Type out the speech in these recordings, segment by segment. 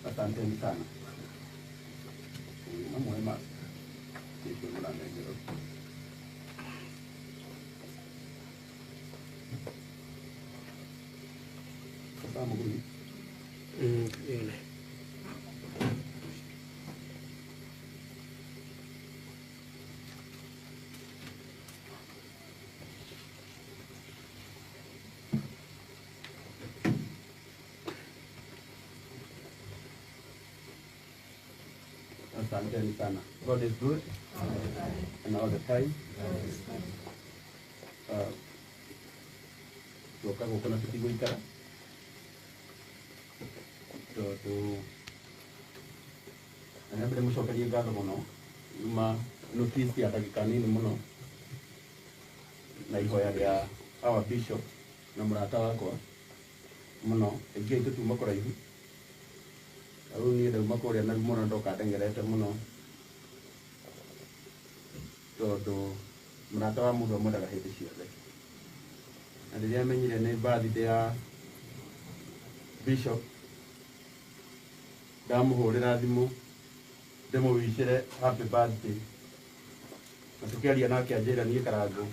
Asanteni sana. Na mwema. Kesho mlanegero. Sasa mguni. Yule. Asanteni sana. God is good and all the time. Tuoka gũkũ na tũtigũikara tondũ na nyambe ndĩmũcokerie ngatho mũno yuma notice ya ndagĩka nini mũno na ihoya rĩa our bishop na mũrata wakwa mũno. Aingĩ aitũ tuma kũraihu, rĩu niĩ ndauma kũrĩa na mũno ndoka ndengerete mũno tondũ mũrata wa mũndũ amwendaga hĩndĩ ciothe, na rĩrĩa amenyire nĩ birthday ya bishop ndamũhũrĩra thimũ ndĩmũwicĩre happy birthday, na tũkĩaria nake anjĩra niĩ Karangũ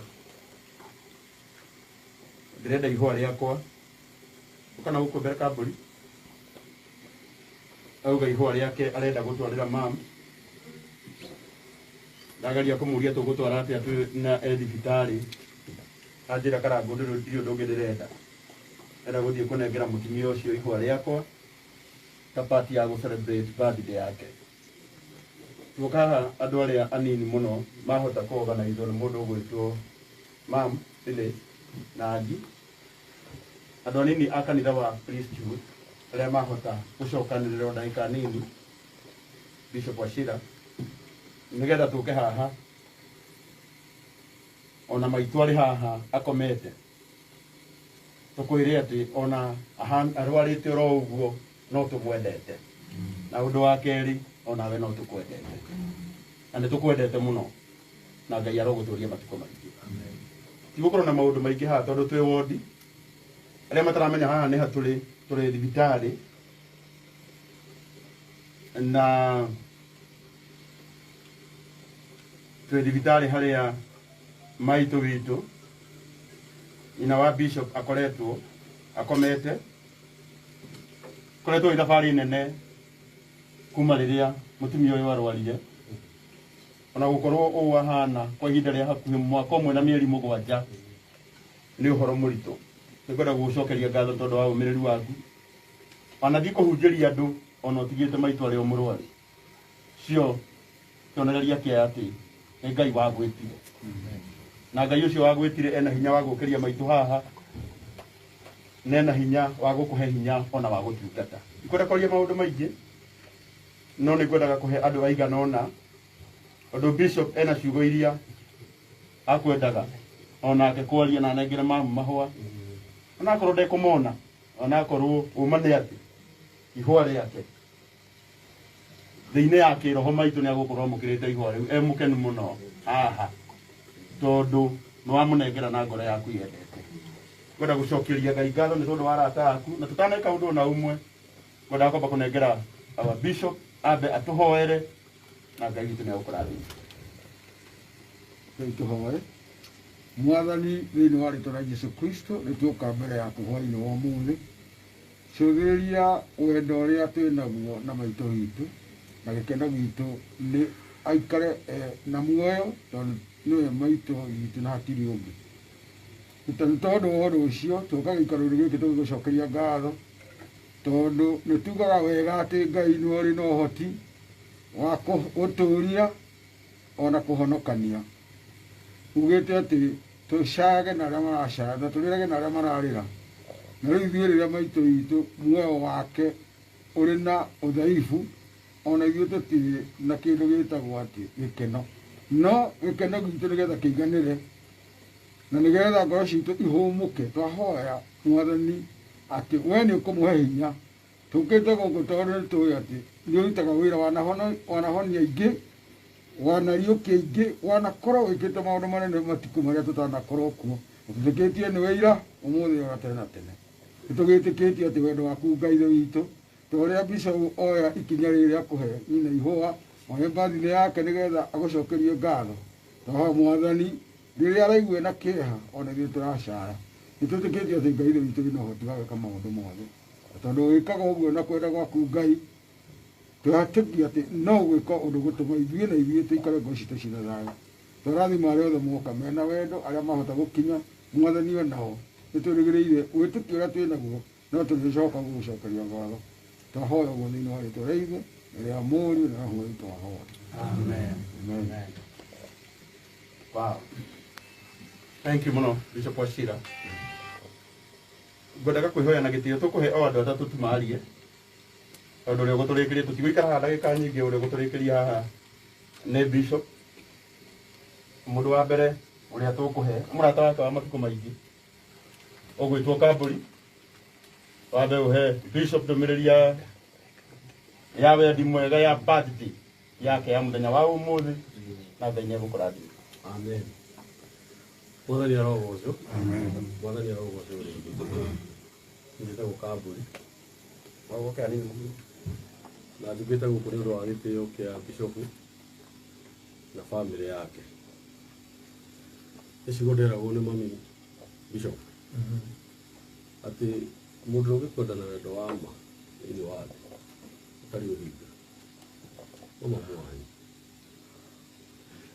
ndĩrenda ihũa rĩakwa ũka na gũkũ mbere kambũri, auga ihũa rĩake arenda gũtwarĩra mam. Ndageria kũmũria tũgũtwara atĩa twĩ na e thibitarĩ, anjĩra Karangũ ndirĩ ũndũ ũngĩ ndĩrenda, enda gũthiĩ kũnengera mũtumia ũcio ihũa rĩakwa ta part ya gũ celebrate birthday yake. Tuoka haha andũ arĩa anini mũno mahota kũ-organizwo nĩ mũndũ ũgwĩtwo Mam Phyllis na Angie, andũ anini a kanitha wa priesthood arĩa mahota gũcokanĩrĩra ndagĩka nini, Bishop Wachira, nĩgetha tũke haha ona maitũ arĩ haha akomete tũkwĩre atĩ ona arwarĩte oro ũguo no tũmwendete, na ũndũ wa kerĩ onawe no tũkwendete na nĩ tũkwendete mũno, na Ngai arogũtũria matukũ maingĩ. Tigũkorwo na maũndũ maingĩ haha tondũ twĩ wondi. Arĩa mataramenya haha nĩ ha tũrĩ, tũrĩ thibitarĩ na twĩ thibitarĩ harĩa maitũ witũ nyina wa bishop akoretwo akomete, koretwo ĩ thabarĩ nene kuma rĩrĩa mũtumia ũyũ arwarire, ona gũkorwo ũũ ahana kwa ihinda rĩa hakuhĩ mwaka ũmwe na mĩeri 7 nĩ ũhoro mũritũ. Nĩngwenda gũgũcokeria ngatho tondũ wa ũmĩrĩru waku, ona thiĩ kũhunjĩria andũ ona ũtigĩte maitũ arĩa mũrwaru cio kĩonereria kĩa atĩ nĩ Ngai wagwĩtire, na Ngai ũcio wagwĩtire ena hinya wa gũkĩria maitũ haha, na ena hinya wa gũkũhe hinya ona wa gũtungata. Ndikwenda kwaria maũndũ maingĩ, no nĩngwendaga kũhe andũ aigana ũna tondũ bishop ena ciugo iria akwendaga onake kwaria na anengere mamu mahũa, onakorwo ndekũmona, onakorwo ũma nĩ atĩ ihũa rĩake thĩinĩ ya kĩroho maitũ nĩ agũkorwo amũkĩrĩte ihũa rĩu e mũkenu mũno haha tondũ nĩ wamũnengera na ngoro yaku yendete. Ngwenda gũcokeria Ngai ngatho nĩ tondũ wa arata aku, na tũtaneka ũndũ ona ũmwe ngwendaga kwamba kũnengera our bishop ambe atũhoere na Ngai witũ nĩ agũkũrathima. Ngai tũhoe. Mwathani, thĩinĩ wa rĩtwa rĩa Jesu Kristo nĩ tuoka mbere yaku hwainĩ wa ũmũthĩ, cũthĩrĩria wendo ũrĩa twĩ naguo na maitũ witũ na gĩkeno gitũ nĩ aikare na muoyo tondũ nĩwe maitũ witũ na hatirĩ ũngĩ. Nĩ tondũ wa ũndũ ũcio tũka gĩikaro-inĩ gĩkĩ tũgĩgũcokeria ngatho tondũ nĩ tugaga wega atĩ Ngai nĩwe ũrĩ na ũhoti wa gũtũria ona kũhonokania. Ugĩte atĩ tũcage na arĩa maracaya na tũrĩrage na arĩa mararĩra, na rĩu ithuĩ rĩrĩa maitũ witũ muoyo wake ũrĩ na ũthaifu, ona ithuĩ tũtirĩ na kĩndũ gĩtagwo atĩ gĩkeno, no gĩkeno gitũ nĩgetha kĩiganĩre na nĩgetha ngoro citũ ihũmũke, twahoya Mwathani atĩ we nĩ ũkũmũhe hinya. Tũkĩte gũkũ tondũ nĩ tũĩ atĩ nĩ ũrutaga wĩra wanahonia aingĩ Wanariũkia aingĩ, wanakorwo wĩkĩte maũndũ manene matukũ marĩa tũtanakorwo kuo. Tũtĩkĩtie nĩ wĩira ũmũthĩ ona tene na tene. Nĩtũgĩtĩkĩtie atĩ wendo waku Ngai Ithe witũ, ta ũrĩa Bishop oya ikinya rĩrĩ akũhe nyina ihũa, oe birthday yake nĩgetha agũcokerie ngatho. Twahoya Mwathani, rĩrĩa araigua na kĩeha, ona ithuĩ tũracaya. Nĩtwĩtĩkĩtie atĩ Ngai Ithe witũ wĩna ũhoti wa gwĩka maũndũ mothe. Tondũ wĩkaga ũguo na kwenda gwaku Ngai, twĩhatĩkia atĩ no gwĩka ũndũ gũtũma ithuĩ na ithuĩ tũikare ngoro citũ ciĩna thayũ. Twarathima arĩa othe moka mena wendo, arĩa mahota gũkinya, Mwathani onao. Nĩtwĩrĩgĩrĩire wĩtĩkio ũrĩa twĩnaguo, no tũrĩcoka gũgũcokeria ngatho. Twahoya ũguo thĩinĩ wa rĩtwa rĩa Ithe, na rĩa Mũriũ, na Roho Mũtheru twahoya. Amen. Amen. Amen. Wow. Thank you muno Bishop Wachira. Ngwendaga kwĩhoya na gĩtĩo tũkũhe o andũ atatũ tu marie. Tondũ ũrĩa ũgũtũrĩkĩria tũtigũikara haha ndagĩka nyingĩ, ũrĩa ũgũtũrĩkĩria haha nĩ Bishop. Mũndũ wa mbere ũrĩa tũkũhe mũrata wake wa matukũ maingĩ ũgwĩtwo Kambũri, wambe ũhe Bishop ndũmĩrĩri ya wendi mwega ya birthday yake ya mũthenya wa ũmũthĩ, na Ngai nĩegũkũrathima. Amen. Mwathani arogocwo. Amen. Mwathani arogocwo rĩngĩ. Njĩtagwo Kambũri. Wagoke hanini mũhuro. Na njũkĩte gũkũ nĩ ũndũ wa gĩtĩo kĩa Bishop na bamĩrĩ yake. Nĩ ciugo nderagwo nĩ mami Bishop atĩ mũndũ ũrĩa ũngĩkwenda na wendo wa ma thĩinĩ wa thĩ ũtarĩ ũhinga no mamu wanyu.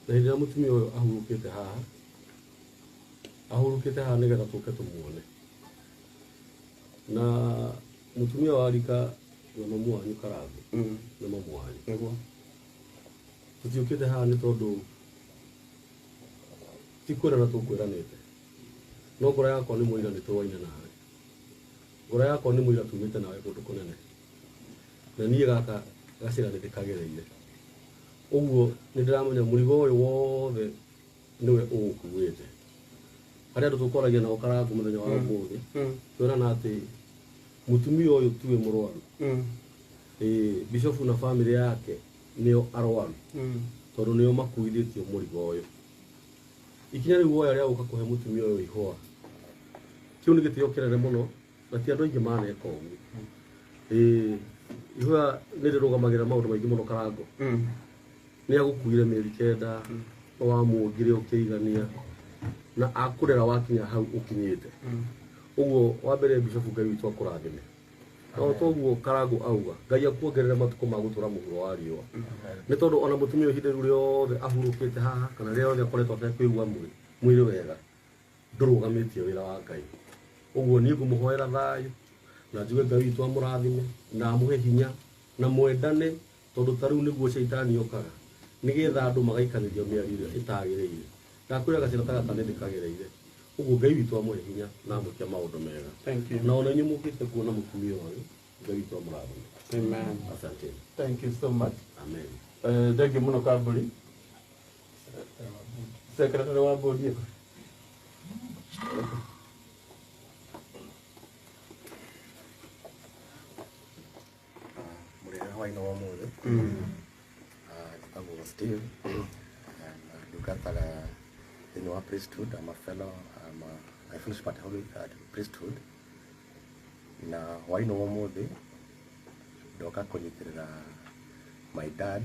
Na hĩndĩ ĩrĩa mũtumia ũyũ ahurũkĩte haha, ahurũkĩte haha nĩgetha tũke tũmuone. Na mũtumia wa rika na mamu wanyu Karangũ na mamu wanyu. Nĩguo. Tũtiũkĩte haha nĩ tondũ ti kwĩrana tũkwĩranĩte, no ngoro yakwa nĩ mũira nĩ tũraine nawe. Ngoro yakwa nĩ mũira tumĩte nawe kũndũ kũnene. Na niĩ gaka gacĩra nĩ ndĩkagereire. Ũguo nĩ ndĩramenya mũrigo ũyũ wothe nĩwe ũũkuĩte. Harĩa andũ tũkwaragia nao Karangũ mũthenya wa ũmũthĩ, twĩrana atĩ mũtumia ũyũ tiwe mũrwaru. Bishop na bamĩrĩ yake nĩo arwaru. Tondũ nĩo makuithĩtio mũrigo ũyũ. Ikinya rĩu woya rĩa gũka kũhe mũtumia ũyũ ihũa, kĩu nĩ gĩtĩo kĩnene mũno, na ti andũ aingĩ maneka ũguo. Ihũa nĩ rĩrũgamagĩrĩra maũndũ maingĩ mũno Karangũ. Nĩ agũkuire mĩeri 9, wamuongire ũkĩigania, na akũrera wakinya hau ũkinyĩte. Ũguo wa mbere Bishop Ngai witũ akũrathime. Na o toguo Karangũ auga, Ngai akuongerere matukũ ma gũtũra mũhuro wa riũa. Nĩ tondũ ona mũtumia ũyũ ihinda rĩu rĩothe ahurũkĩte haha, kana rĩrĩa rĩothe akoretwo atekũigua mwĩrĩ wega, ndũrũgamĩtie wĩra wa Ngai. Ũguo niĩ ngũmũhoera thayũ, na njuge Ngai witũ amũrathime, na amũhe hinya, na mwendane, tondũ ta rĩu nĩguo caitani okaga, nĩgetha andũ magaikanĩrio mĩario ĩrĩa ĩtagĩrĩire. Ndakwĩra gacĩra ta gaka nĩ ndĩkagereire. Ũguo Ngai witũ amũhe hinya na amwĩke maũndũ mega. Thank you. Na ona inyuĩ mũkĩte kuona mũtumia ũyũ, Ngai witũ amũrathime. Amen. Asante. Thank you so much. Amen. Thank you mũno Kambũri. Secretary wa board ĩyo. Mũrĩega hwaĩ-inĩ wa ũmũthĩ. Njĩtagwo Steve, na ndungataga thĩinĩ wa priesthood. I'm a fellow, I fellowship at Holy at priesthood. Na hwaĩ-inĩ wa ũmũthĩ ndoka kũnyitĩrĩra my dad,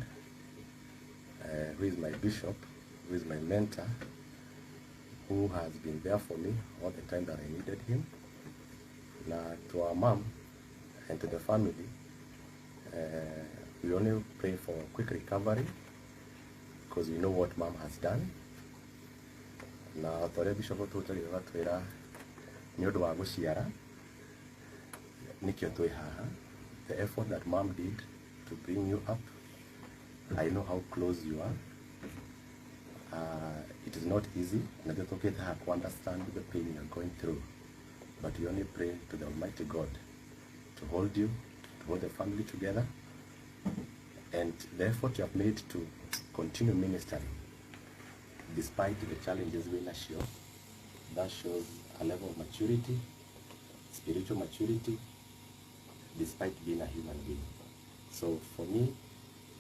who is my bishop, who is my mentor, who has been there for me all the time that I needed him. Na to our mom and to the family, we only pray for quick recovery because we know what mom has done. Na ta ũrĩa bishop tũtagĩra gatwĩra nĩ ũndũ wa gũciara nĩkĩo twĩ haha. The effort that mom did to bring you up, I know how close you are. It is not easy, na nĩtũkĩte haha ku understand the pain you are going through, but we only pray to the Almighty God to hold you, to hold the family together, and the effort you have made to continue ministering despite the challenges we nacio, that shows a level of maturity, spiritual maturity, despite being a human being. So for me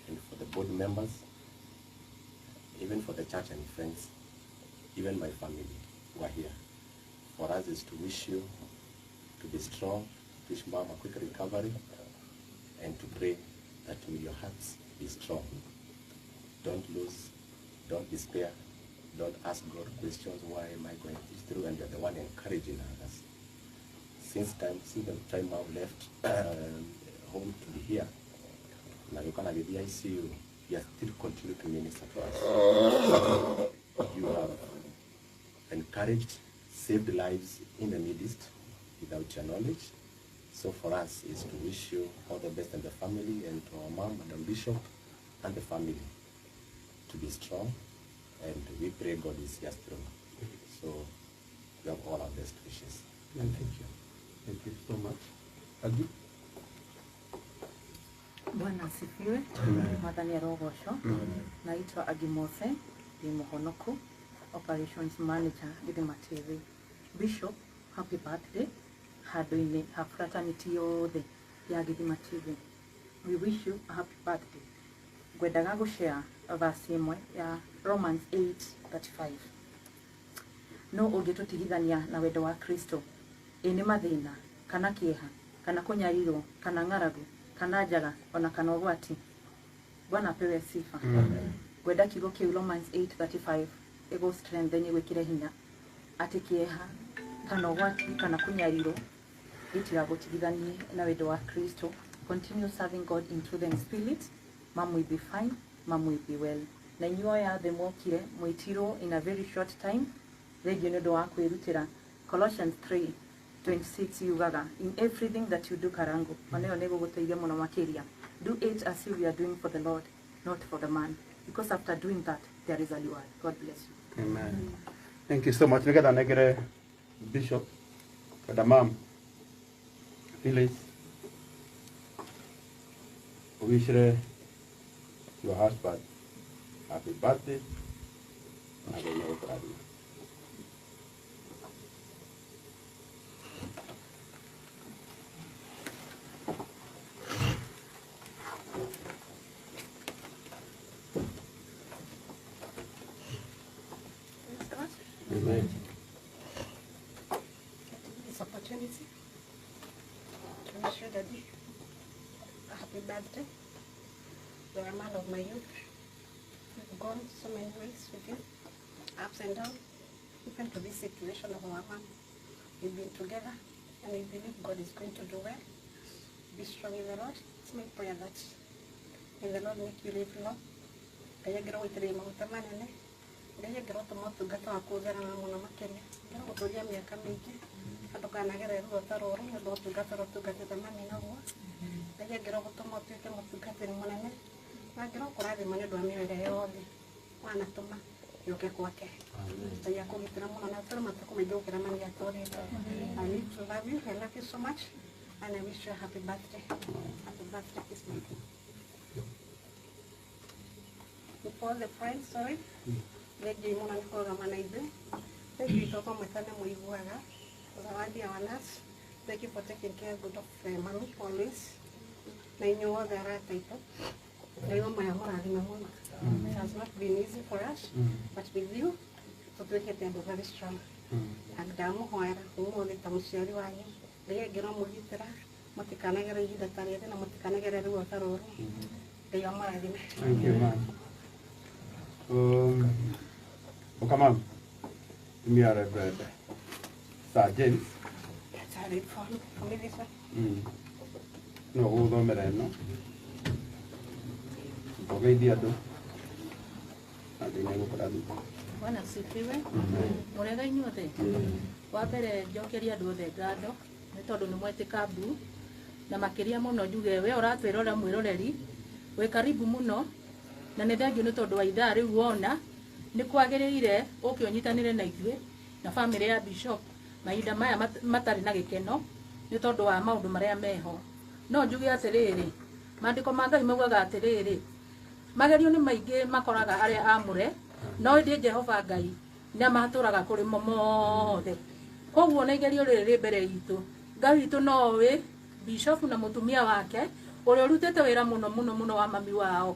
and for the board members, Even for the church and friends, even my family who are here. For us is to wish you to be strong, wish mom a quick recovery, and to pray that may your hearts be strong. Don't lose, don't despair, don't ask God questions, why am I going this through? And you're the one encouraging others. Since the time I've left home to be here, now you can be the ICU, you are still continue to minister to us. You have encouraged, saved lives in the Mideast without your knowledge. So for us is to wish you all the best and the family, and to our mom, Madam Bishop, and the family to be strong, and we pray God is here through. So we have all our best wishes. And thank you. Thank you so much. Agi? Bwana asifiwe. Mwathani arogocwo. Naitwa Agimose, ni Muhonoku, Operations Manager Githima TV. Bishop, happy birthday. Handũ-inĩ ha fraternity yothe ya Githima TV. We wish you a happy birthday. Ngwendaga gũshare verse ĩmwe ya Romans 8:35. No ũngĩtũtigithania na wendo wa Kristo, ĩ nĩ mathĩna, kana kĩeha, kana kũnyarirwo, kana ng'aragu, kana njaga, ona kana ũgwati. Bwana apewe sifa. Ngwenda kiugo kĩu Romans 8:35 ĩgũ strengthen ĩgwĩkĩre hinya atĩ kĩeha kana ũgwati kana kũnyarirwo gĩtigagũtigithanie na wendo wa Kristo. Continue serving God in truth and spirit. Mom will be fine, mom will be well. Na inyuĩ aya othe mwokire mwĩtirwo in a very short time, thengio nĩ ũndũ wa kwĩrutĩra. Colossians 3:26 yugaga, in everything that you do, Karango, ona ĩyo nĩ ĩgũgũteithia mũno makĩria. Do it as if you are doing for the Lord, not for the man, because after doing that there is a reward. God bless you. Amen. Thank you so much. Nĩgetha nengere Bishop, Kada Mam, Phyllis, wishre your husband happy birthday. Amen. This opportunity to wish you, Daddy, a happy birthday. You are a man of my youth. We've gone so many ways with you, ups and downs, even to this situation of our mom. We've been together, and we believe God is going to do well. Be strong in the Lord. It's my prayer that may the Lord make you live long. Ngai angĩrotũma ũtungata waku ũthereme mũno makĩria, ngĩrogũtũria mĩaka mĩingĩ na ndũkanagerere ruo ta rũrũ nĩ ũndũ wa ũtungata ũrĩa ũtungatĩte mami naguo. Ngai angĩrogũtũma ũtuĩke mũtungatĩri mũnene na angĩrokũrathima nĩ ũndũ wa mĩoyo ĩrĩa yothe wanatũma yũke gwake. Ngai akũgitĩra mũno na ũtũre matukũ maingĩ gũkĩra mami atũrĩte. I need to love you. I love you so much and I wish you a happy birthday. Happy birthday this month. For the friends, sorry. Thank you mũno nĩ kũrũgama na ithuĩ. Thank you itoko mwĩtane mũiguaga. Zawadi our nurse. Thank you for taking care good of mommy always. Na inyuĩ othe arata aitũ. Ngai wa maya mũrathime mũno. It has not been easy for us, but with you tũtuĩkĩte andũ very strong. Na ndamũhoera ũmũthĩ ta mũciari wanyu. Ngai angĩromũgitĩra mũtikanagere ihinda ta rĩrĩ na mũtikanagere ruo ta rũrũ. Ngai amũrathime. Thank you, ma'am. Okamam, we are Reverend Sir James. That's how they for me this one. No, gũthomera ĩno ũgeithia andũ na Ngai nĩegũkũrathima. Bwana asifiwe. Mũrega inyuothe. Wa mbere njokeria andũ othe ngatho nĩ tondũ nĩ mwetĩka mbu na makĩria mũno njuge we ũratwĩrora mwĩroreri wĩ karibu mũno na nĩ thengio nĩ tondũ wa ithaa rĩu wona nĩ kwagĩrĩire ũke ũnyitanĩre na ithuĩ na bamĩrĩ ya Bishop mahinda maya matarĩ na gĩkeno nĩ tondũ wa maũndũ marĩa meho. No njuge atĩrĩrĩ, maandĩko ma Ngai maugaga atĩrĩrĩ, magerio nĩ maingĩ makoraga arĩa amũre, no ĩndĩ Jehova Ngai nĩ amatũraga kũrĩ mo mothe. Koguo na igerio rĩrĩ rĩ mbere itũ, Ngai witũ nowe Bishop na mũtumia wake ũrĩa ũrutĩte wĩra mũno mũno mũno wa mami wao.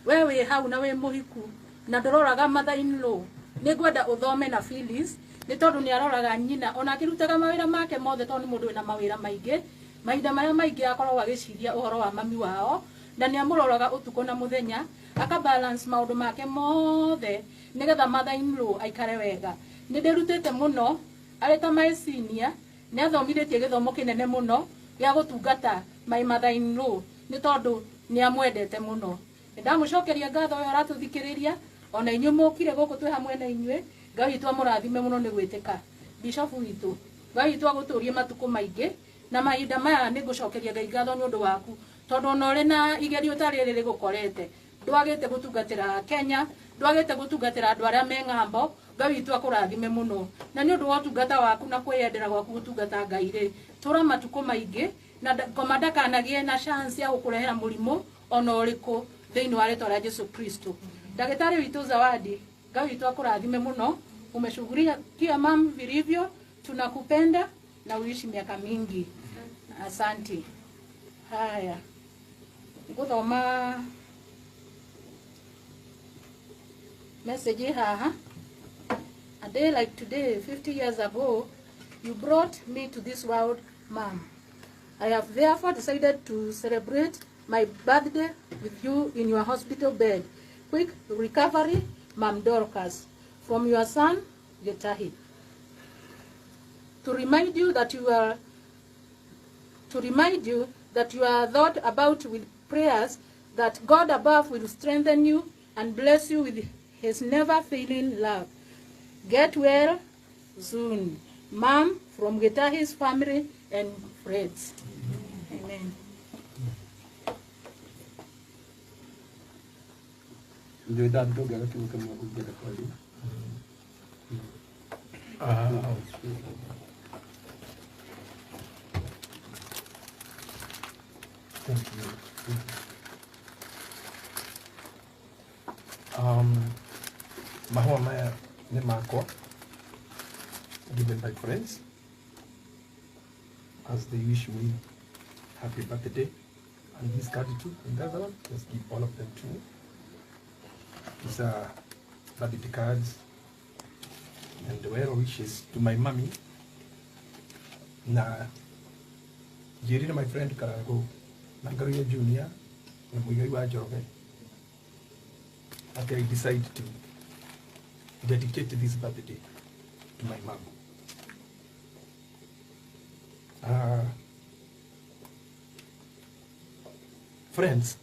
We wĩ hau na wĩ mũhiku Na ndũroraga mother in law. Nĩ ngwenda ũthome na Phyllis nĩ tondũ nĩ aroraga nyina ona akĩrutaga mawĩra make mothe, tondũ nĩ mũndũ wĩna mawĩra maingĩ. Mahinda marĩa maingĩ akoragwo agĩciria ũhoro wa mami wao, na nĩ amũroraga ũtukũ na mũthenya, aka balance maũndũ make mothe nĩgetha mother in law aikare wega. Nĩ ndĩrutĩte mũno arĩ ta my senior, nĩ athomithĩtie gĩthomo kĩnene mũno gĩa gũtungata my mother in law, nĩ tondũ nĩ amwendete mũno. Nĩ ndamũcokeria ngatho ũyũ ũratũthikĩrĩria, ona inyuĩ mũkire gũkũ twĩ hamwe na inyuĩ. Ngai witũ amũrathime mũno nĩ gwĩtĩka. Bishop witũ, Ngai witũ agũtũrie matukũ maingĩ, na mahinda maya nĩ ngũcokeria Ngai ngatho nĩ ũndũ waku, tondũ ona ũrĩ na igerio ta rĩrĩ rĩgũkorete, ndwagĩte gũtungatĩra Kenya, ndwagĩte gũtungatĩra andũ arĩa me ng'ambo. Ngai witũ akũrathime mũno, na nĩ ũndũ wa ũtungata waku na kwĩyendera gwaku gũtungata Ngai rĩ, tũra matukũ maingĩ, na ngoma ndakanagĩe na chance ya gũkũrehera mũrimũ ona ũrĩkũ thĩinĩ wa rĩtwa rĩa Jesu Kristo. Ndagĩtarĩ witũ Zawadi, Ngai witũ akũrathime mũno, umeshughulikia mam vilivyo, tunakupenda na uishi miaka mingi. Asante. Haya, nguthoma message haha. A day like today, 50 years ago, you brought me to this world, Mom. I have therefore decided to celebrate my birthday with you in your hospital bed. Quick recovery, Mom Dorcas. From your son, Gitahi. To remind you that you are to remind you that you are thought about with prayers, that God above will strengthen you and bless you with his never failing love. Get well soon. Mom, from Gitahi's family and friends. Amen. Njũĩ ndangĩongera kiugo kĩmwe ũngĩenda kwaria. Thank you. Mahũa maya nĩ makwa, given by friends as they wish me happy birthday, and this card too, and the other one, just give all of them to me. These are birthday cards and well wishes to my mommy. Na njĩrire my friend Karango na Ngaruiya Junior na Muigai wa Njoroge atĩ I decide to dedicate this birthday to my mom. Friends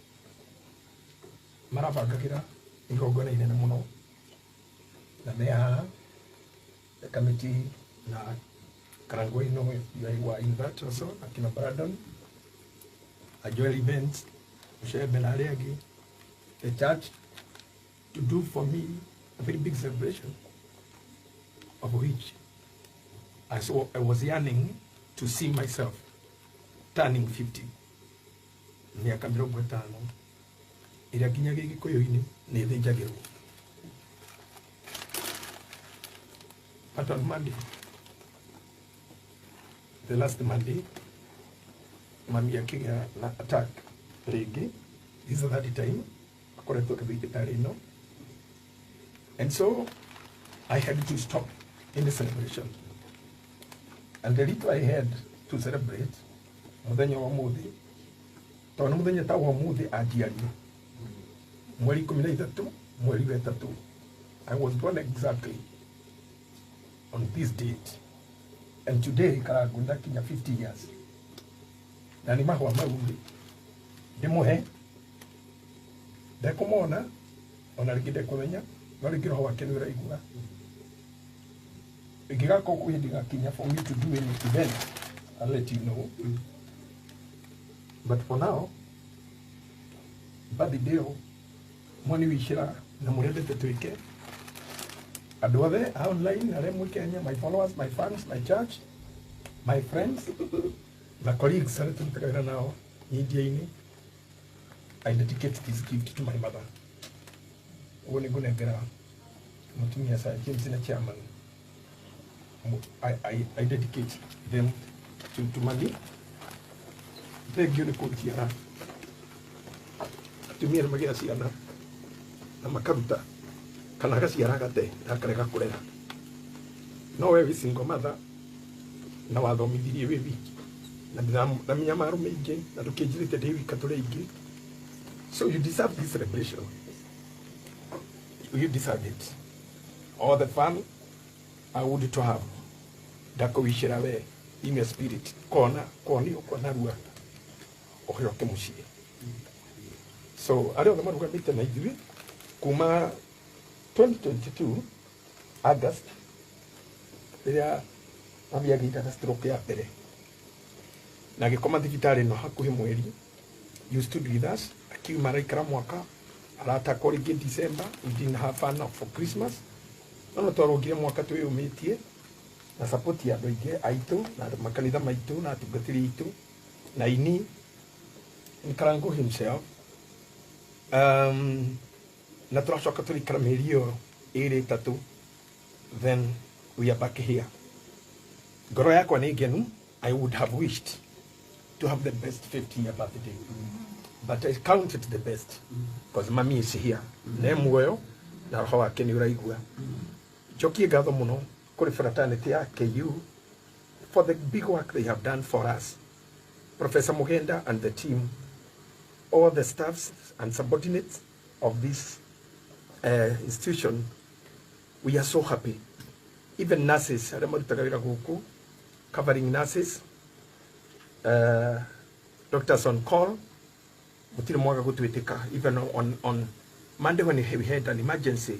marabangagĩra igongona inene mũno, na me haha the committee na Karango ino you were in that also, akina Brandon, a Joel events, Mushebe na arĩa angĩ, the church to do for me a very big celebration, of which I saw I was yearning to see myself turning 50. Mĩaka 50 ĩrĩa nginyagia Gĩkũyũ-inĩ nĩ ĩthĩnjagĩrwo. But on Monday, the last Monday, mami akĩgĩa na attack rĩngĩ. This is the third time akoretwo akĩthiĩ thibitarĩ ĩno, and so I had to stop in the celebration, and the little I had to celebrate mũthenya wa ũmũthĩ, tondũ nĩ mũthenya ta wa ũmũthĩ anjiarirwo, mweri 13 mweri wa 3. I was born exactly on this date, and today Karango ndakinya 50 years, na nĩ mahũa mau rĩ ndĩmũhe, ndekũmona ona rĩngĩ ndekũmenya, no rĩngĩ roho wake nĩ ũraigua. Ĩngĩgakorwo kwĩ hĩndĩ ĩgakinya for me to do any event, I'll let you know. But for now, birthday ĩyo mwani wicĩra na mũrendete twĩke, andũ othe a online arĩa mwĩ Kenya, my followers, my fans, my church, my friends na colleagues arĩa tũrutaga wĩra nao media-inĩ, I dedicate this gift to my mother. Ũguo nĩ ngũnengera mũtumia Sir James na chairman. I dedicate them to mami. Thengio nĩ kũnjiara. Atumia nĩ magĩa ciana na makaruta Kana agaciara agate na akarega kũrera. No we wĩ single mother na wathomithirie wĩ wiki na na mĩnyamaro mĩingĩ na ndũkĩnjĩrĩte ndĩ wika tũrĩ aingĩ. So you deserve this celebration. You deserve it. All the fun I would to have. Ndakũwicĩra we in your spirit kona konio kona rua ũcoke mũciĩ. So arĩa othe marũgamĩte na ithuĩ kuma 2022 August rĩrĩa mami agĩire na stroke ya mbere na agĩkoma thibitarĩ ĩno hakuhĩ mweri, you stood with us. Akiuma araikara mwaka aratakwo rĩngĩ December. We didn't have fun for Christmas, no twarũngire mwaka twĩyũmĩtie na support ya andũ aingĩ aitũ na makanitha maitũ na atungatĩri aitũ na ini Nkarango himself, na tũracoka tũrĩikara mĩeri ĩyo ĩrĩ ĩtatũ, then we are back here. Ngoro yakwa nĩ ngenu. I would have wished to have the best 50-year birthday, but I counted the best because mami is here ne muoyo na roho wake nĩ ũraigua. Njokie ngatho mũno kũrĩ fraternity ya KU for the big work they have done for us. Professor Mugenda and the team, all the staffs and subordinates of this institution, we are so happy. Even nurses, arĩa marutaga wĩra gũkũ, covering nurses, doctors on call, gũtirĩ mwaga gũtwĩtĩka. Even on Monday when we had an emergency,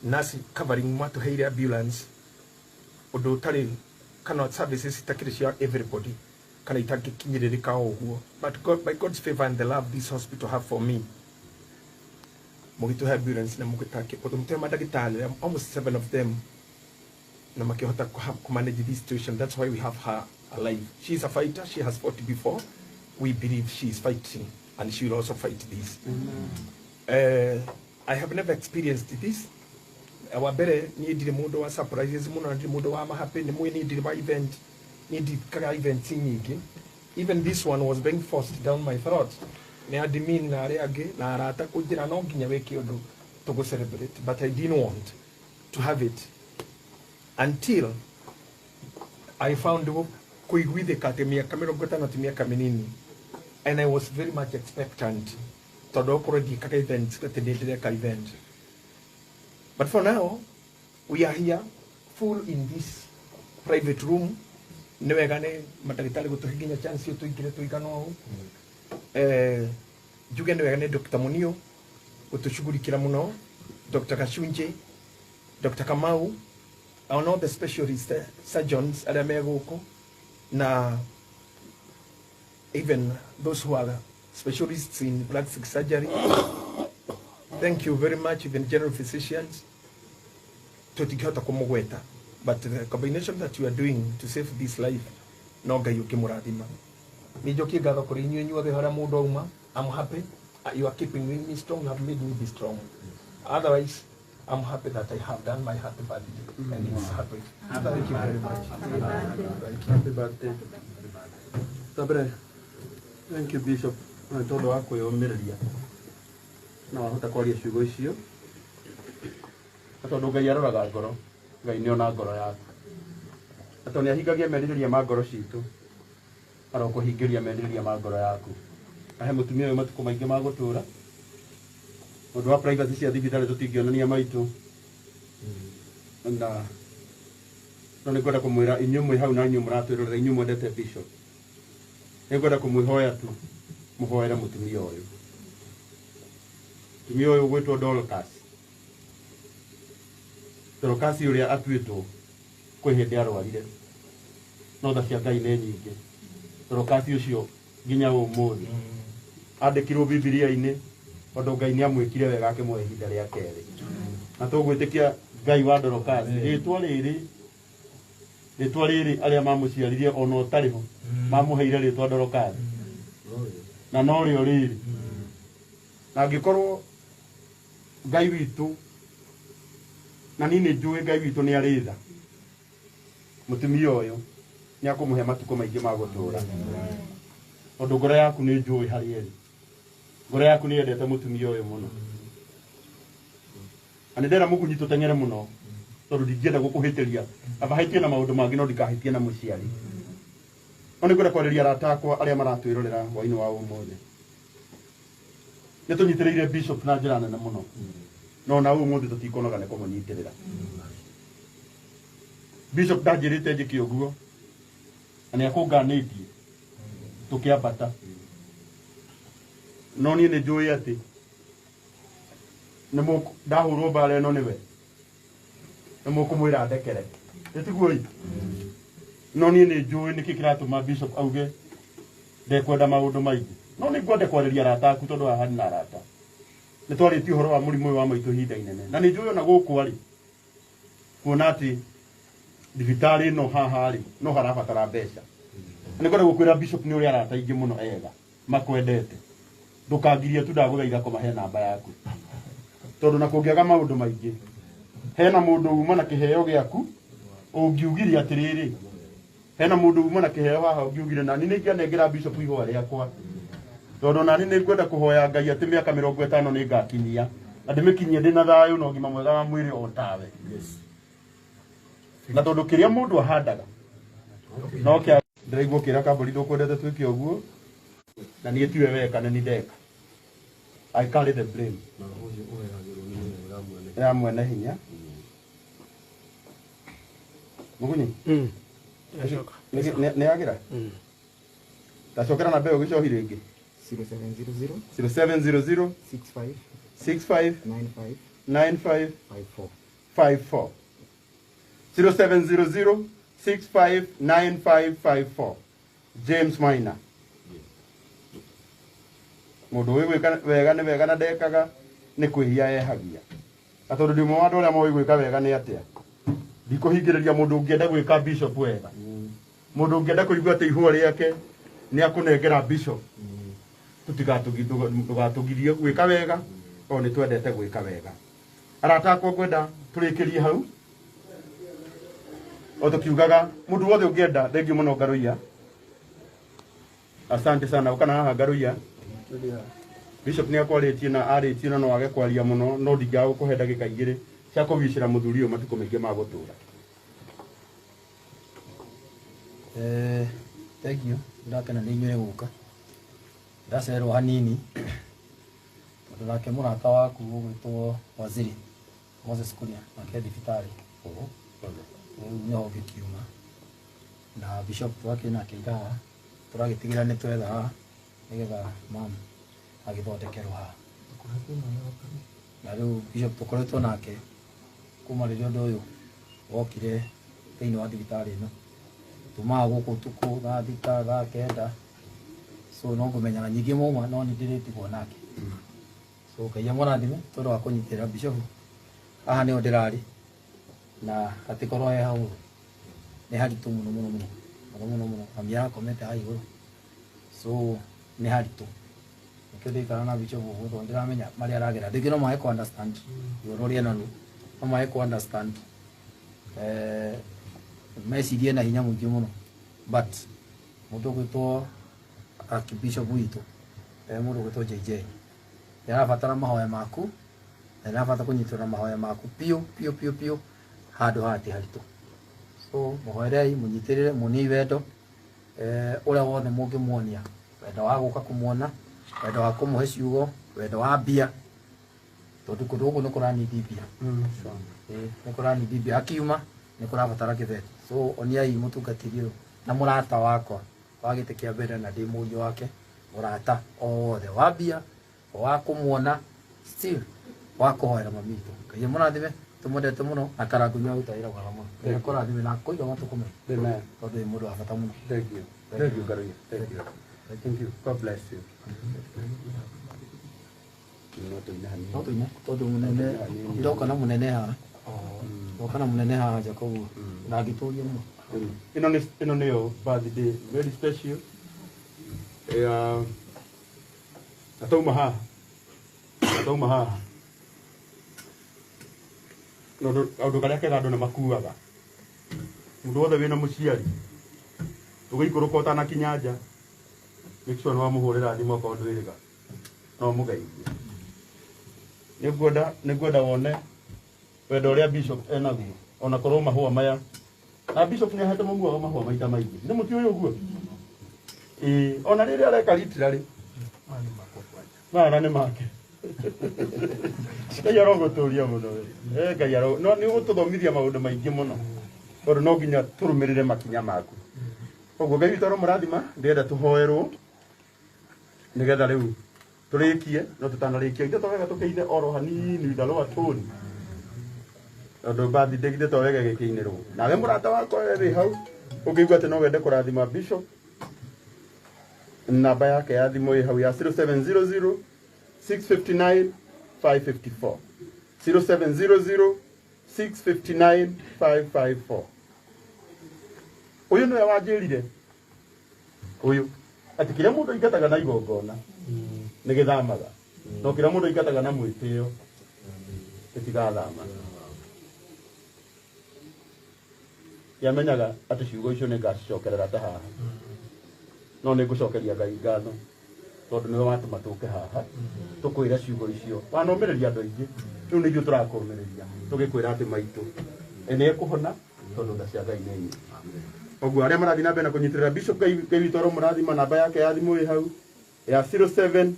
nurse covering mwatũheire ambulance, ũndũ ũtarĩ kana services itakĩrĩ cia everybody kana itangĩkinyĩrĩrĩka o ũguo. But God, by God's favor and the love this hospital have for me, mũgĩtũhe ambulance na mũgĩtake ũndũ mũtũhe mandagĩtarĩ, almost seven of them, na makĩhota ku manage this situation. That's why we have her alive. She is a fighter. She has fought before. We believe she is fighting and she will also fight this. I have never experienced this. Wa mbere niĩ ndirĩ mũndũ wa surprises mũno na ndirĩ mũndũ wa mahappy nĩ mwĩ niĩ ndirĩ wa event, niĩ ndikaga events nyingĩ. Even this one was being forced down my throat nĩ admin na arĩa angĩ na arata kũnjĩra no nginya wĩke ũndũ tũgũ celebrate, but I didn't want to have it until I found kũiguithĩka atĩ mĩaka 50 ti mĩaka mĩnini, and I was very much expectant tondũ okorwo ndiĩkaga events atĩ nĩ ndĩreka event. But for now we are here full in this private room. Nĩ wega nĩ mandagĩtarĩ gũtũhe nginya chance ĩyo tũingĩre tũigana ũũ. Njuge nĩ wega nĩ Dr. Munio gũtũshughulikĩra mũno, Dr. Gachunje, Dr. Kamau and all the specialist surgeons arĩa me gũkũ na even those who are specialists in plastic surgery. Thank you very much. Even general physicians, tũtingĩhota kũmũgweta, but the combination that you are doing to save this life, no Ngai ũkĩmũrathima. Nĩ njokie ngatho kũrĩ inyuĩ inyuothe harĩa mũndũ auma. I'm happy. You are keeping me strong. You have made me be strong. Otherwise, I'm happy that I have done my happy birthday and it's happy. Thank you very much. Thank you. Happy birthday. Mbere, thank you, Bishop, nĩ tondũ wa kwĩyũmĩrĩria na wahota kwaria ciugo icio na tondũ Ngai aroraga ngoro, Ngai nĩ ona ngoro yaku na tondũ nĩ ahingagia merirĩria ma ngoro citũ, arokũhingĩria merirĩria ma ngoro yaku, ahe mũtumia ũyũ matukũ maingĩ ma gũtũra. Ũndũ wa privacy cia thibitarĩ tũtingĩonania maitũ na no nĩ ngwenda kũmwĩra inyuĩ mwĩ hau na inyuĩ mũratwĩrorera, inyuĩ mwendete Bishop, nĩ ngwenda kũmwĩhoya tu mũhoere mũtumia ũyũ, mũtumia ũyũ ũgwĩtwo Dorcas. Dorcas ũrĩa atuĩtwo kwĩ hĩndĩ arwarire, no tha cia Ngai nĩ nyingĩ. Dorcas ũcio nginya ũmũthĩ andĩkirwo Bibilia-inĩ tondũ Ngai nĩ amwĩkire wega akĩmũhe ihinda rĩa kerĩ, na tũgwĩtĩkia Ngai wa Dorcas, rĩtwa rĩrĩ arĩa mamũciaririe ona ũtarĩ ho mamũheire rĩtwa Dorcas na no rĩo rĩrĩ, na angĩkorwo Ngai witũ, na niĩ nĩ njũĩ Ngai witũ nĩ arĩ tha, mũtumia ũyũ nĩ akũmũhe matukũ maingĩ ma gũtũra tondũ ngoro yaku nĩ njũĩ harĩa ĩrĩ, ngoro yaku nĩ yendete mũtumia ũyũ mũno. Na nĩ ndera mũgunyi tũteng'ere mũno tondũ ndingĩenda gũkũhĩtĩria. Aba hĩtie na maũndũ mangĩ no ndikahĩtie na mũciari. No nĩ ngwenda kwarĩria arata akwa arĩa maratwĩrorera hwainĩ wa ũmũthĩ. Nĩ tũnyitĩrĩire bishop na njĩra nene mũno. No na ũmũthĩ tũtikonoga nĩ kũmũnyitĩrĩra. Bishop ndanjĩrĩte njĩke ũguo na nĩ akũnganĩtie tũkĩambata. No niĩ nĩ njũĩ atĩ nĩ ndahũrwo mbara ĩno nĩwe nĩ mũkũmwĩra ndekere. Ĩtiguo ĩ? No niĩ nĩ njũĩ nĩkĩ kĩratũma bishop auge ndekwenda maũndũ maingĩ. No nĩ ngwenda kwarĩria arata aku tondũ haha ndĩ na arata. Nĩ twarĩtie ũhoro wa mũrimũ ũyũ wa maitũ ihinda inene. Na nĩ njũĩ ona gũkũ arĩ kuona atĩ thibitarĩ ĩno haha rĩ no harabatara mbeca. Na nĩ ngwenda gũkwĩra bishop nĩ ũrĩ arata aingĩ mũno ega makwendete. Ndũkangirie tu ndagũthaitha kũmahe namba yaku. Tondũ na kũngĩaga maũndũ maingĩ hena mũndũ uma na kĩheo gĩaku ũngiugire atĩrĩrĩ hena mũndũ uma na kĩheo haha ũngiugire nani nĩ ingĩanengera bishop ihũa rĩakwa tondũ nani nĩ ngwenda kũhoya Ngai atĩ mĩaka 50 nĩ ngakinyia na ndĩmĩkinyie ndĩ na thayũ na ũgima mwega wa mwĩrĩ o tawe. Na tondũ kĩrĩa mũndũ ahandaga no kĩa ndĩraigua ũkĩra kambũri ndũkwendete twĩke ũguo na niĩ tiwe weka nĩ niĩ ndeka. I carry the blame. Ya mwene hinya. Mugunyi? Nĩ yagira? Ndacokera na mbeo gĩcohi rĩngĩ. 0700 0700 65 65 95 95 54 54 0700 659554 James Maina. Mũndũ ũĩ gwĩka wega nĩ wega na ndekaga nĩ kwĩhia ehagia. Na tondũ ndĩ ũmwe wa andũ arĩa moĩ gwĩka wega nĩ atĩa? Ndikũhingĩrĩria mũndũ ũngĩenda gwĩka bishop wega. Mũndũ ũngĩenda kũigua atĩ ihũa rĩake nĩ akũnengera bishop. Ndũgatũgirie gwĩka wega o nĩ twendete gwĩka wega. Arata akwa ngwenda tũrĩkĩrie hau. O tũkiugaga mũndũ wothe ũngĩenda thengiũ mũno Ngaruiya. Asante sana ũkana haha Ngaruiya. Bishop nĩ akwarĩtie na arĩtie na no age kwaria mũno no ndingĩaga gũkũhe ndagĩka igĩrĩ cia kũgicĩra mũthuri ũyũ matukũ maingĩ ma gũtũra. Thank you. Ndakena nĩ inyuĩ gũka. Ndacererwo hanini tondũ nake mũrata waku ũgwĩtwo Waziri Moses Kuria nake thibitarĩ. Rĩu nĩho ngĩkiuma na bishop twakĩ nake ira haha tũragĩtigĩra nĩ twetha haha nĩgetha mam agĩthondekerwo haha. Na rĩu bishop tũkoretwo nake kuma rĩrĩa ũndũ ũyũ wokire thĩinĩ wa thibitarĩ ĩno. Tumaga gũkũ ũtukũ thaa 6 thaa 9 so no ngũmenyaga nyingĩ mauma no nĩ ndĩrĩtigwo nake. So Ngai amũrathime tondũ wa kũnyitĩrĩra bishop haha nĩho ndĩrarĩ na hatikorwo he hau nĩ haritũ mũno mũno mũno mũno mũno mũno mami arakomete haha igũrũ so nĩ haritũ nĩkĩo ndĩikara na bishop ũguo tondũ ndĩramenya marĩa aragera rĩngĩ no mage kũ understand ruo rũrĩa naruo no mage kũ understand mecirie na hinya mũingĩ mũno but mũndũ ũgwĩtwo archbishop witũ mũndũ ũgwĩtwo JJ nĩ arabatara mahoya maku na nĩ arabatara kũnyitĩrĩra mahoya maku piũ piũ piũ piũ handũ haha ti haritũ so mũhoerei mũnyitĩrĩre muoniei wendo ũrĩa wothe mũngĩmuonia wendo wa gũka kũmuona wendo wa kũmũhe ciugo wendo wa mbia tondũ kũndũ gũkũ nĩ kũranindi mbia nĩ kũranindi mbia akiuma nĩ kũrabatara kĩbeti so oniai mũtungatĩri ũyũ na mũrata wakwa wa gĩtĩ kĩa mbere na ndĩ mũriũ wake mũrata o wothe wa mbia wa kũmuona still wa kũhoera mami witũ Ngai amũrathime tũmwendete mũno na Karangũ nĩ agũtwarĩra wega mũno Ngai akũrathime na akũiga matukũ maingĩ Amen. tondũ wĩ mũndũ wa bata mũno. Thank you. Thank you, Ngaruiya. Thank you. Thank you. God bless you. No tũine hanini. No tũine tondũ mũnene ndoka na mũnene haha ndoka na mũnene haha Jacob na ngĩtũria mũno. Ĩno nĩyo birthday very special ya na tauma haha na tauma haha no kaũndũ karĩa kega andũ nĩ makuaga mũndũ wothe wĩna mũciari ũgĩikũrũka ũtanakinya nja make sure nĩ wamũhũrĩra thimũ okorwo ndwĩrĩga no mũgeithie. Nĩ ngwenda wone Wendo ũrĩa bishop enaguo ona korwo mahũa maya na bishop nĩ ahete mamu wao mahũa maita maingĩ nĩ mũtiũĩ ũguo ĩĩ ona rĩrĩa areka literally maya na nĩ make Ngai arogũtũria mũno we. Ngai aro no nĩ ũgũtũthomithia maũndũ maingĩ mũno tondũ no nginya tũrũmĩrĩre makinya maku. Koguo Ngai witũ aromũrathima, ndĩrenda tũhoerwo nĩgetha rĩu tũrĩkie, no tũtanarĩkia ithe to wega tũkĩine oro hanini with a lower tone tondũ birthday githĩ to wega ĩgĩkĩinĩrwo. Nawe mũrata wakwa we wĩ hau ũngĩigua atĩ no wende kũrathima bishop, namba yake ya thimũ ĩ hau ya 0700 659 554 0700 659 554. Ũyũ nĩwe wanjĩrire ũyũ atĩ kĩrĩa mũndũ aingataga na igongona nĩ gĩthamaga, no kĩrĩa mũndũ aingataga na mwĩtĩo gĩtigathama. Ndiamenyaga atĩ ciugo icio nĩ ngacicokerera ta haha, no nĩ ngũcokeria Ngai ngatho tondũ nĩwe watũma tũke haha tũkwĩre ciugo icio. Wanomĩrĩria andũ aingĩ, rĩu nĩ ithuĩ tũrakũmĩrĩria tũgĩkwĩra atĩ maitũ nĩ ekũhona tondũ tha cia Ngai nĩ nyingĩ. Koguo arĩa marathiĩ na mbere na kũnyitĩrĩra bishop, Ngai witũ aromũrathima. Namba yake ya thimũ ĩ hau ya 0700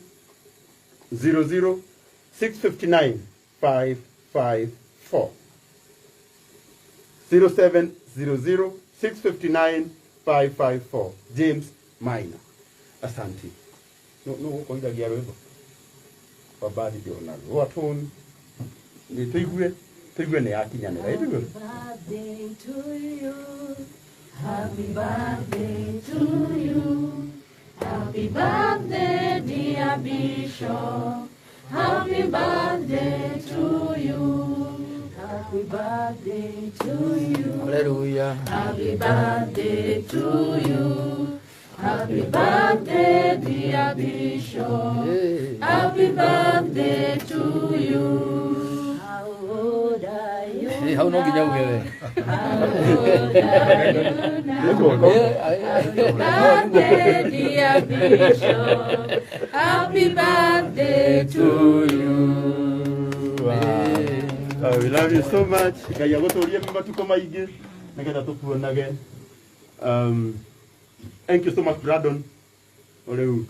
659 554 0700 659 554 James Maina. Asante. No no gũkoithagia rwĩmbo rwa birthday ona rwa tone nĩ tũigue nĩ yakinyanĩra ĩtiguo. Birthday to you. Happy birthday to you. Happy birthday, dear Bishop. Happy birthday to you. Happy birthday to you. Hallelujah. Happy birthday to you. Happy birthday, dear Bishop. Happy birthday to you. How old are you Hau no nginya uge we. How old are you now? Happy birthday, dear Bishop. Happy birthday to you. Wow. We love you so much. Ngai agũtũrie matuko maingĩ nĩgetha tũkuonage. Thank you so much Brandon. Rĩu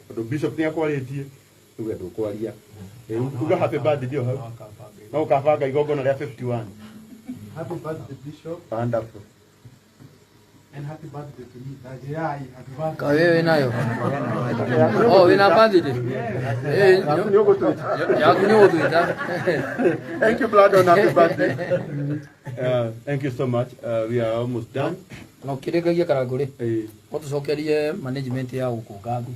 tondũ bishop nĩ akwarĩtie rĩu we ndũkwaria. Rĩu uga happy birthday ndio hau. No ũkabanga igongona rĩa 51. Happy birthday, Bishop. Wonderful. And happy birthday to me. Happy birthday. Ka wewe nayo. Oh, wina birthday. Eh, Yaku nĩ ũgũtwĩta. Yaku nĩ ũgũtwĩta. Thank you Brandon, happy birthday. Thank you so much. We are almost done. Na ũkĩrĩkagia Karangũ rĩ, no tũcokerie management ya gũkũ ngatho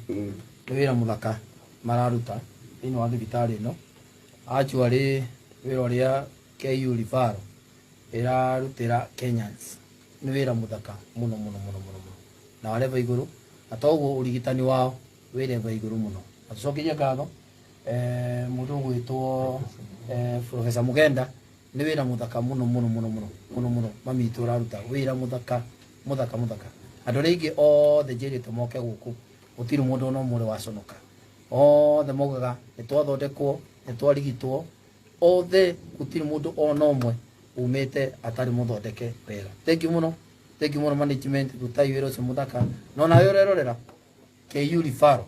nĩ wĩra mũthaka mararuta thĩinĩ wa thibitarĩ ĩno. Actually wĩra ũrĩa KU Referral ĩrarutĩra Kenyans nĩ wĩra mũthaka mũno mũno mũno mũno mũno na wa level igũrũ, na toguo ũrigitani wao wĩ level igũrũ mũno. Na tũcokerie ngatho mũndũ ũgwĩtwo Professor Mugenda nĩ wĩra mũthaka mũno mũno mũno mũno mũno mũno mami witũ ũraruta wĩra mũthaka mũthaka mũthaka. Andũ arĩa aingĩ othe njĩrĩte moke gũkũ gũtirĩ mũndũ ona ũmwe ũrĩ waconoka, othe maugaga nĩ twathondekwo nĩ twarigitwo, othe gũtirĩ mũndũ ona ũmwe umĩte atarĩ mũthondeke wega. Thank you mũno, thank you mũno management, rutai wĩra ũcio mũthaka. Na onawe ũrerorera KU Referral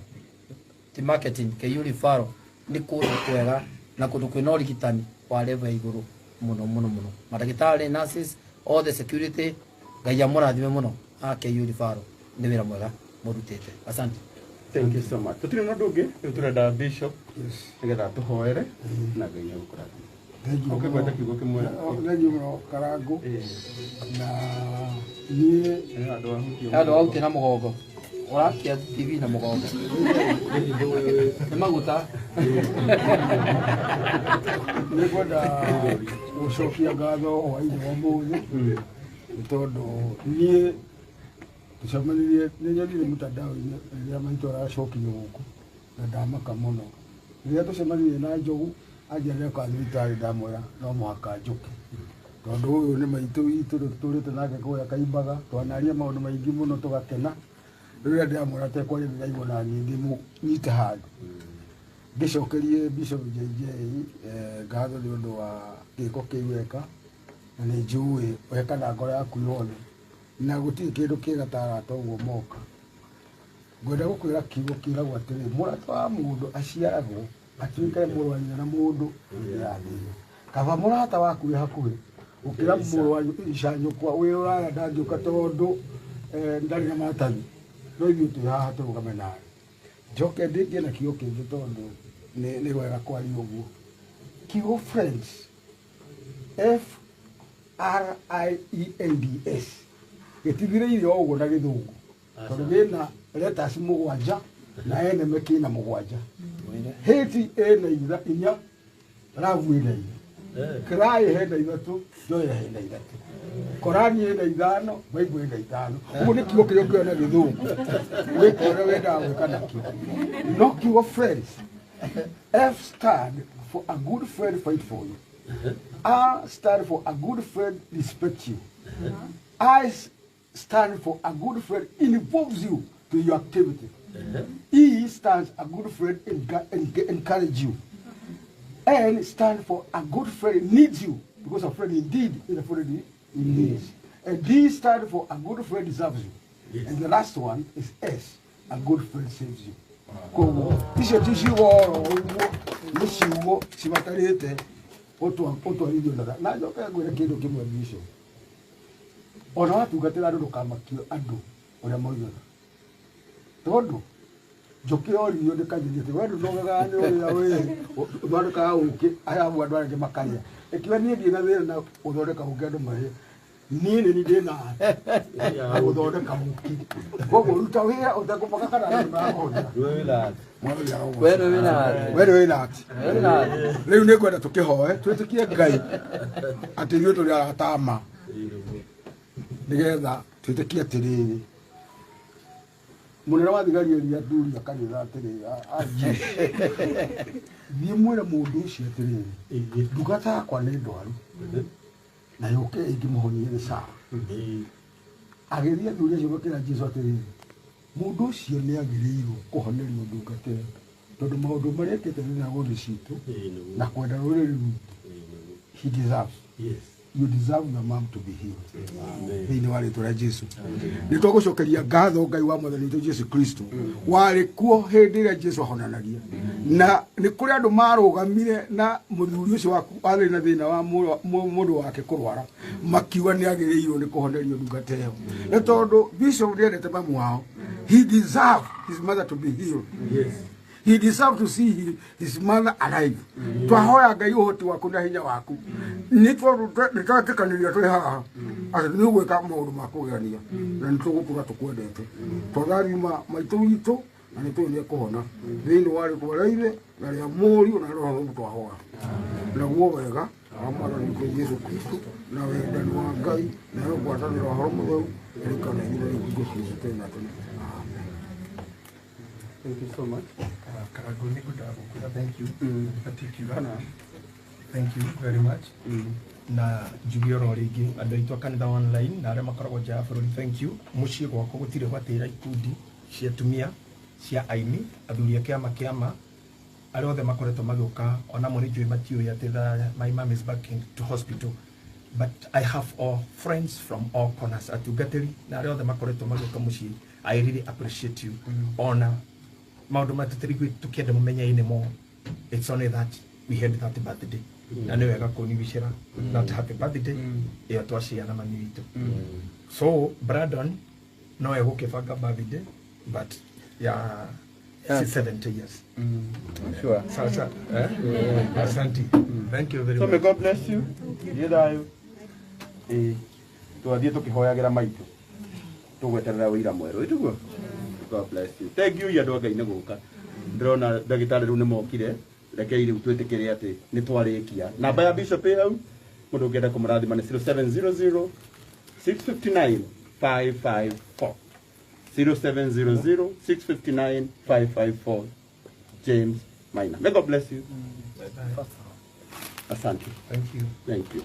ti marketing, KU Referral nĩ kũndũ kwega na kũndũ kwĩna ũrigitani wa level ya igũrũ mũno mũno mũno. Mandagĩtarĩ, nurses, all the security, Ngai amũrathime mũno. A KU Referral nĩ wĩra mwega mũrutĩte. Asante. Thank you so much. Tũtirĩ na ũndũ ũngĩ, rĩu tũrenda bishop nĩgetha tũhoere na Ngai nĩegũkũrathima. Ũkĩgweta kiugo kĩmwe. Thank you mũno Karangũ. Na niĩ Andũ ahutie na mũgongo. Ũrakia TV na mũgongo. Nĩ maguta. Nĩ ngwenda gũcokia ngatho hwainĩ wa ũmũthĩ nĩ tondũ niĩ tũcemanirie nĩ nyonire mtandao-inĩ rĩrĩa maitũ aracokirio gũkũ na ndamaka mũno. Rĩrĩa tũcemanirie na Njogu anjĩrire kwa thibitarĩ ndamwĩra no mũhaka njũke tondũ ũyũ nĩ maitũ witũ tũtũrĩte nake kũrĩa Kaimbaga, twanaria maũndũ maingĩ mũno tũgakena. Rĩrĩa ndĩramwĩra atekwaria ndĩraigua na niĩ ndĩmũnyite handũ. Ngĩcokerie Bishop JJ ngatho nĩ ũndũ wa gĩko kĩu weka, na nĩ njũĩ weka na ngoro yaku yothe, na gũtirĩ kĩndũ kĩega ta arata ũguo moka. Ngwenda gũkwĩra kiugo kĩragwo atĩrĩ, mũrata wa mũndũ aciaragwo atuĩke mũrũ wa nyina na mũndũ ya thĩna. Kaba mũrata waku wĩ hakuhĩ gũkĩra mũrũ wa icanyũkwa wĩ rũraya ndangĩũka tondũ ndarĩ na maratathi, no ithuĩ twĩ haha tũrũgame nawe. Njoke ndĩkie na kiugo kĩngĩ tondũ nĩ wega kwaria ũguo. Kiugo friends, F R I E N D S, gĩtithirĩire o ũguo na gĩthũngũ, tondũ gĩna letters mũgwanja na eneme kĩna mũgwanja. Hate ĩna inya, love ĩna inya, cry hena ithatũ, joy hena ithatũ, Korani ĩna ithano, Bible ĩna ithano. Ũguo nĩ kiugo kĩrĩa ũkĩoya na gĩthũngũ wĩke ũrĩa wendaga gwĩka nakĩo. No kiugo friends, F stand for a good friend fight for you. R stand for a good friend respect you. I stand for a good friend involves you to your activity. E stands a good friend encourage you. N stands for a good friend needs you, because a friend indeed is a friend in needs. And D stands for a good friend deserves you. Yes. And the last one is S, a good friend saves you. Koguo icio ti ciugo oro ũguo, nĩ ciugo cibatarĩte ũtwarithio na njoke ngwĩre kĩndũ kĩmwe Bishop. Ona watungatĩra andũ ndũkamakio andũ ũrĩa moigaga, tondũ njũkĩ yoririo ndĩkanyirie atĩ we ndũnogaga nĩ ũrĩa wĩ ũthondekaga ũkĩ arabu andũ arĩa angĩ makarĩa. Ĩkiuga niĩ ndirĩ na thĩna na gũthondeka ũkĩ andũ marĩe, niĩ nĩ niĩ ndĩna na gũthondeka ũkĩ. Koguo ruta wĩra ũtekũmaka kana andũ nĩmarakũhũthĩra. We wĩna ati. Rĩu nĩ ngwenda tũkĩhoe twĩtĩkie Ngai atĩ ithuĩ tũrĩ arata a ma, nĩgetha twĩtĩkie atĩrĩrĩ, mũnene wa thigari eria athuri a kanitha atĩrĩ, thiĩ mwĩre mũndũ ũcio atĩrĩrĩ, ndungata yakwa nĩ ndwaru na yũke ĩngĩmũhonia nĩ sawa. Agĩthiĩ athuri acio makĩra Jesũ atĩrĩrĩ, mũndũ ũcio nĩ agĩrĩirwo kũhonerio ndungata ĩyo, tondũ maũndũ marĩa ekĩte thinagogi citũ na kwenda rũrĩrĩ rwitũ, he deserves. You deserve your mom to be healed. Thĩinĩ wa rĩtwa rĩa Jesu. Nĩ twagũcokeria ngatho Ngai wa Mwathani witũ Jesu Kristo, warĩ kuo hĩndĩ ĩrĩa Jesu ahonanagia, na nĩ kũrĩ andũ marũgamire na mũthuri ũcio waku arĩ na thĩna wa mũndũ wake kũrwara, makiuga nĩ agĩrĩirwo nĩ kũhonerio ndungata ĩyo, nĩ tondũ Bishop nĩendete mamu wao. He deserved his mother to be healed. Yes. He deserved to see his mother alive. Twahoya Ngai ũhoti waku na hinya waku. Nĩ twetĩkanĩria twĩ haha atĩ nĩ ũgwĩka maũndũ ma kũgegania, na nĩ tũgũkũra tũkwendete. Twatharima maitũ witũ na nĩ tũĩ nĩ ekũhona. Thĩinĩ wa rĩtwa rĩa Ithe na rĩa Mũriũ na Roho Mũtheru twahoya. Naguo wega wa Mwathani witũ Jesu Kristo na wendani wa Ngai na ngwatanĩro ya Roho Mũtheru ĩrĩkana ithuĩ hingo ciothe tene na tene. Thank you so much. Karago nĩ ngwendaga gũkwĩra thank you in particular. Thank you very much. Na njuge oro rĩngĩ andũ aitũ a kanitha online na arĩa makoragwo nja ya bũrũri, thank you. Mũciĩ gwakwa gũtirĩ gwatĩra ikundi cia atumia cia aini, athuri a kĩama kĩama arĩa othe makoretwo magĩũka, ona amwe nĩ njũĩ matiũĩ atĩ my mom is back to hospital, but I have all friends from all corners, atungatĩri na arĩa othe makoretwo magĩũka mũciĩ. I really appreciate you. Ona maũndũ maya tũtirĩ tũkĩenda mũmenye-inĩ mo, it's only that we had that birthday, na nĩ wega kũniwicĩra that happy birthday ĩyo twaciana mami witũ. So Brandon no egũkĩbanga birthday but ya 70 years. Sure. Sasa, asante. Thank you very So much. may God bless you. Thiĩ thayũ. Twathiĩ tũkĩhoyagĩra maitũ, tũgweterera wĩira mwerũ, ĩtiguo? God bless you. Thank you andũ a Ngai nĩ gũka. Ndĩrona ndagĩtarĩ rĩu nĩ mokire, rekei rĩu twĩtĩkĩre atĩ nĩ twarĩkia. Namba ya Bishop ĩ hau, mũndũ ũngĩenda kũmũrathima nĩ 0700 659 554. 0700 659 554. James Maina. May God bless you. Asante. Thank you. Thank you.